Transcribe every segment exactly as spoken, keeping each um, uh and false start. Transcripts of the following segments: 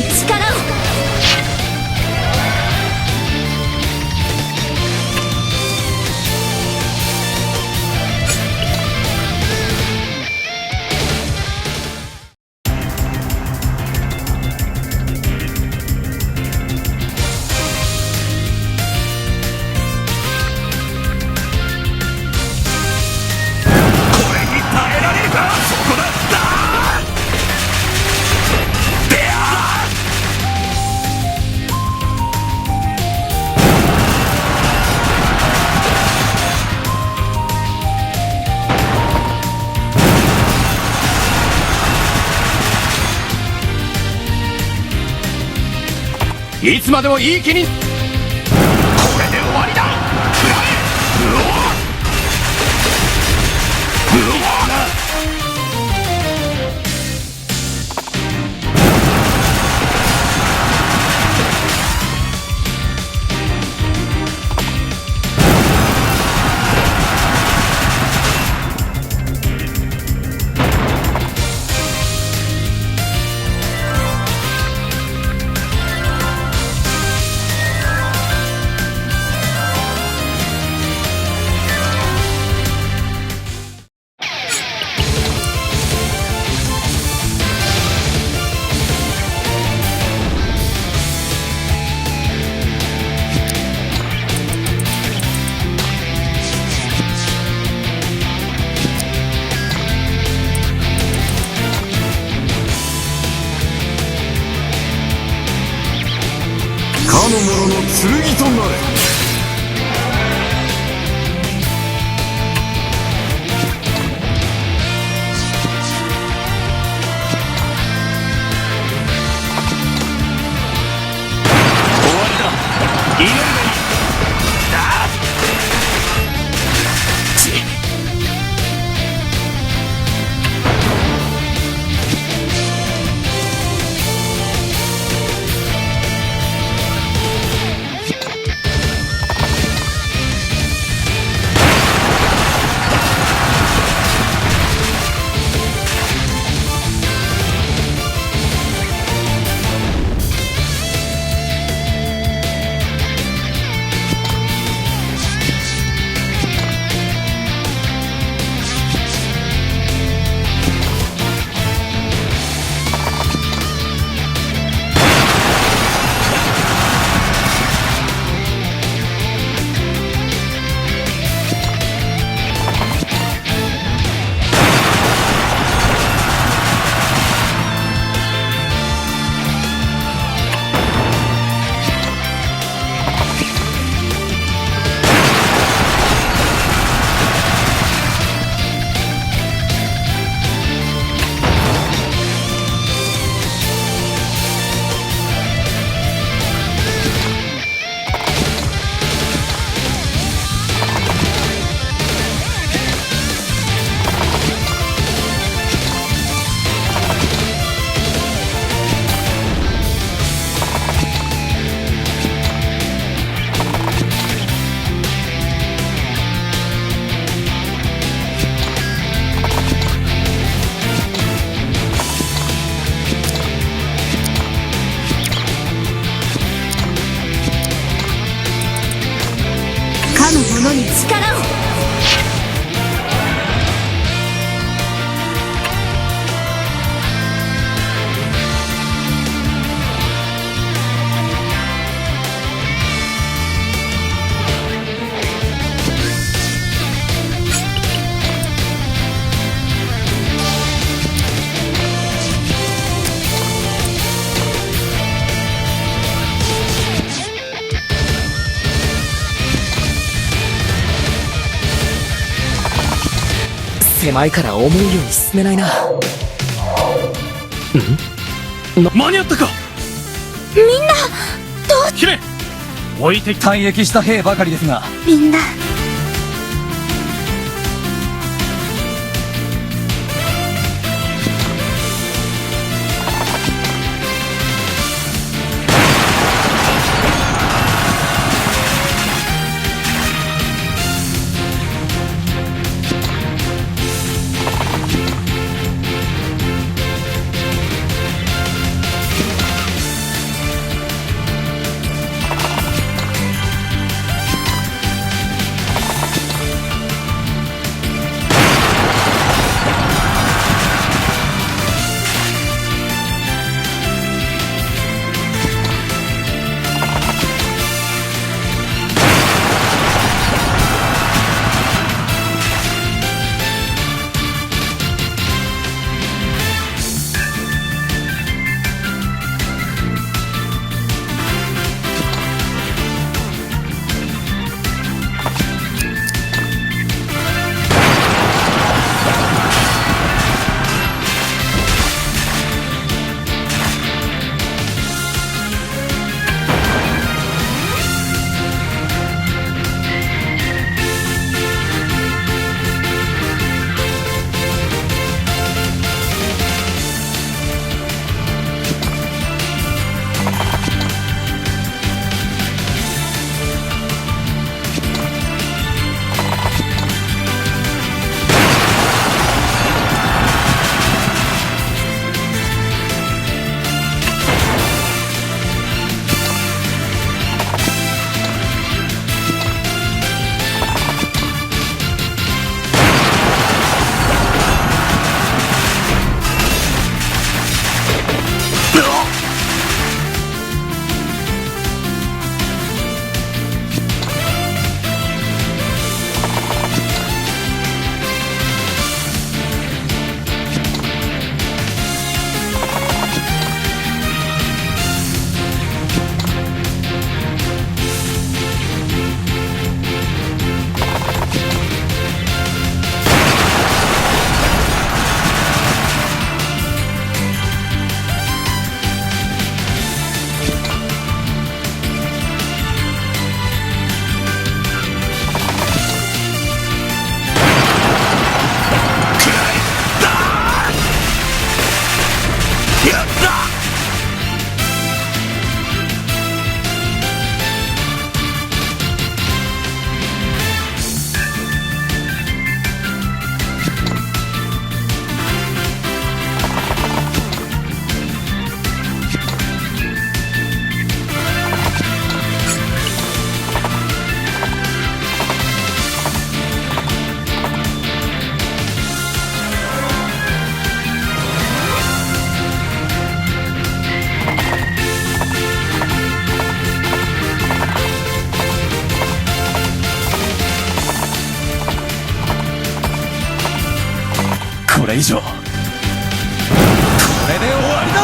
力を。 いつまでもいい気に。これで終わりだ。食らえ。うおっ。うおっ。 かの者の剣となれ。 終わりだ。祈りがいい。だ。ち。 かの者に力を。 狭いから思うように進めないな。ん？な、間に合ったか？みんな、どう？姫！置いて退役した兵ばかりですが。みんな。 こ以上。これで終わりだ。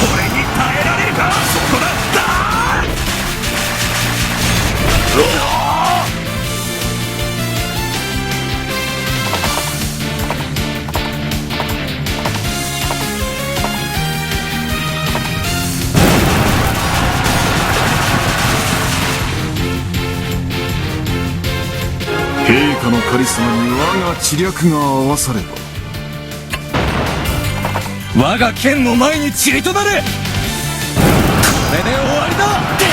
これに耐えられるか。そこだ。だー。うわー。陛下のカリスマに我が知略が合わされば。我が剣の前に塵となれ。これで終わりだ。